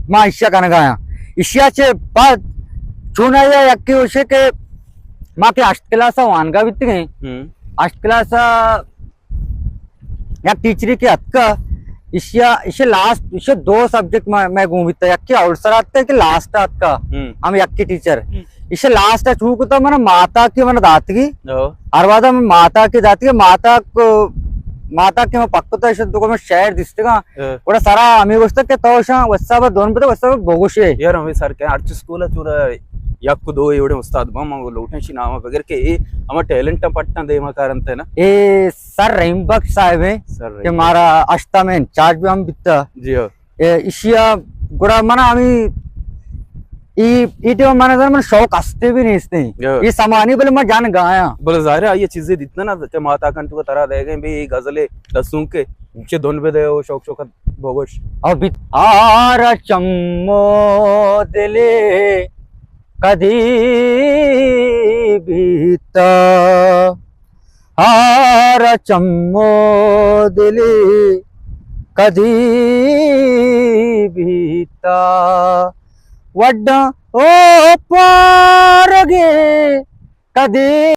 ما ایشیا کنگا آیاں۔ ایشیا چہ بعد چون آیا یکے ہوشے کہ ما کہ ہشت کلاس ء وانگا بیتگیں۔ ہشت کلاس ء یک ٹیچرے کہ اتکا، ایشیا، ایشی لاسٹ، ایشی دو سبجیکٹ میں، میں گون بیتا، یکے اول سر اتکا، یکے لاسٹ اتکا۔ ہم یکے ٹیچر۔ ایشی لاسٹ ء چو کتا، من ماتا کہ من داتگی۔ ہر وہدا من ماتا کہ داتگی، ماتا کو، ماتا کہ من پکتا، ایشی دو کو من شعر دیستگا۔ گڑا سرا ہمے گوشتگ کہ تو شاں وسا با دون بدے، وسا با بگوشے۔ یار، ہمے سر کہ ہرچ اسکول ء چورا یک دو ایوڑے استاد با، من لوٹیں شی نام بگر کہ اے ہما ٹیلنٹ پٹاں دیما کارنت نا۔ اے سر رحیم بخش صاحب ہیں سر کہ رحیم مارا اشتا میں انچارج بھی ہم بیتا۔ جی ہاں۔ اے ایشیا گڑا من ہمیں ای، ای ٹیم من نظر من شوق ہستے بھی نہیں اس نے۔ یہ سمانی بلے میں جان گایا۔ بلے ظاہر ہے، یہ چیزیں دیتنا نا کہ ماتا کن تو ترا دے گئے بھی غزلے دسوں کے چہ دن بدے او شوق شوق بگوش۔ ابھی آرا چمو دلے کدی بیتا، آرا چمو دلے کدی بیتا، وڈا او پارگے کدی